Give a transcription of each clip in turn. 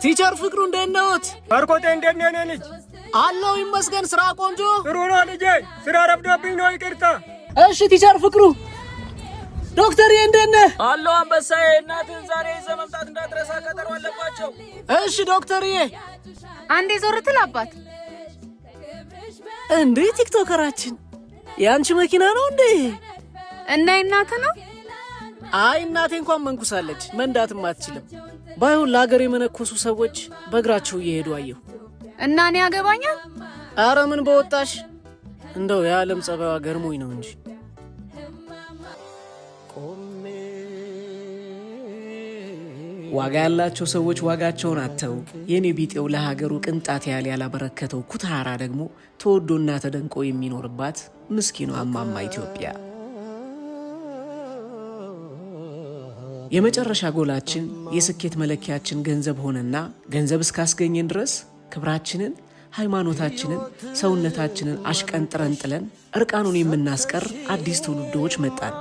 Teacher ፍቅሩ፣ እንዴት ነዎት? ባርኮቴ፣ እንዴት ነህ የኔ ልጅ? አለሁ ይመስገን። ስራ ቆንጆ? ጥሩ ነው ልጄ። ስራ ረፍዶብኝ ነው፣ ይቅርታ። እሺ teacher ፍቅሩ። ዶክተርዬ፣ እንዴት ነህ? አለሁ አንበሳዬ። እናትህን ዛሬ ይዘህ መምጣት እንዳትረሳ፣ ቀጠሮ አለባቸው። እሺ ዶክተርዬ። አንዴ ዞር ትል አባት። እንዴ ቲክቶከራችን፣ የአንቺ መኪና ነው እንዴ? እና የእናትህ ነው? አይ፣ እናቴ እንኳን መንኩሳለች፣ መንዳትም አትችልም። ባይሆን ለሀገር የመነኮሱ ሰዎች በእግራቸው እየሄዱ አየሁ። እና እኔ ያገባኛል? አረ ምን በወጣሽ፣ እንደው የዓለም ጸባይዋ ገርሞኝ ነው እንጂ። ዋጋ ያላቸው ሰዎች ዋጋቸውን አጥተው፣ የኔ ቢጤው ለሀገሩ ቅንጣት ያህል ያላበረከተው ኩታራ ደግሞ ተወዶና ተደንቆ የሚኖርባት ምስኪኗ እማማ ኢትዮጵያ። የመጨረሻ ጎላችን፣ የስኬት መለኪያችን ገንዘብ ሆነና ገንዘብ እስካስገኘን ድረስ ክብራችንን፣ ሃይማኖታችንን፣ ሰውነታችንን አሽቀንጥረን ጥለን እርቃኑን የምናስቀር አዲስ ትውልዶች መጣን።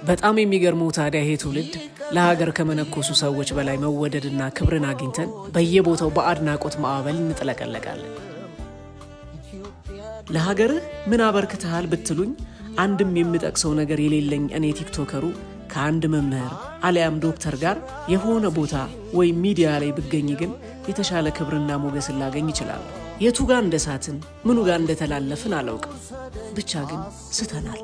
በጣም የሚገርመው ታዲያ ይሄ ትውልድ ለሀገር ከመነኮሱ ሰዎች በላይ መወደድና ክብርን አግኝተን በየቦታው በአድናቆት ማዕበል እንጥለቀለቃለን። ለሀገርህ ምን አበርክተሃል ብትሉኝ አንድም የምጠቅሰው ነገር የሌለኝ እኔ ቲክቶከሩ ከአንድ መምህር አሊያም ዶክተር ጋር የሆነ ቦታ ወይም ሚዲያ ላይ ብገኝ ግን የተሻለ ክብርና ሞገስን ላገኝ እችላለሁ። የቱ ጋር እንደሳትን፣ ምኑ ጋር እንደተላለፍን አላውቅም። ብቻ ግን ስተናል።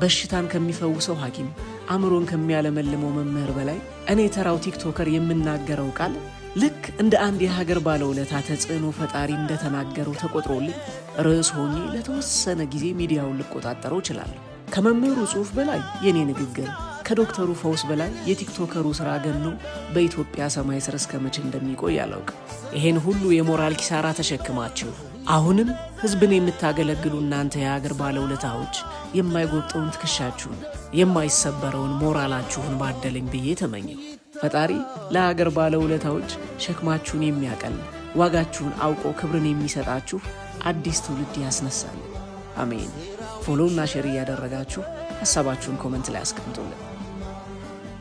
በሽታን ከሚፈውሰው ሐኪም፣ አእምሮን ከሚያለመልመው መምህር በላይ እኔ ተራው ቲክቶከር የምናገረው ቃል ልክ እንደ አንድ የሀገር ባለውለታ፣ ተጽዕኖ ፈጣሪ እንደተናገረው ተቆጥሮልኝ ርዕስ ሆኜ ለተወሰነ ጊዜ ሚዲያውን ልቆጣጠረው እችላለሁ። ከመምህሩ ጽሑፍ በላይ የኔ ንግግር፣ ከዶክተሩ ፈውስ በላይ የቲክቶከሩ ስራ ገኖ በኢትዮጵያ ሰማይ ስር እስከ መቼ እንደሚቆይ አላውቅም። ይሄን ሁሉ የሞራል ኪሳራ ተሸክማችሁ አሁንም ሕዝብን የምታገለግሉ እናንተ የሀገር ባለውለታዎች፣ የማይጎብጠውን ትከሻችሁን፣ የማይሰበረውን ሞራላችሁን ባደለኝ ብዬ ተመኘሁ። ፈጣሪ ለሀገር ባለውለታዎች ሸክማችሁን የሚያቀል፣ ዋጋችሁን አውቆ ክብርን የሚሰጣችሁ አዲስ ትውልድ ያስነሳል። አሜን። Follow ና share እያደረጋችሁ ሀሳባችሁን comment ላይ አስቀምጡልን።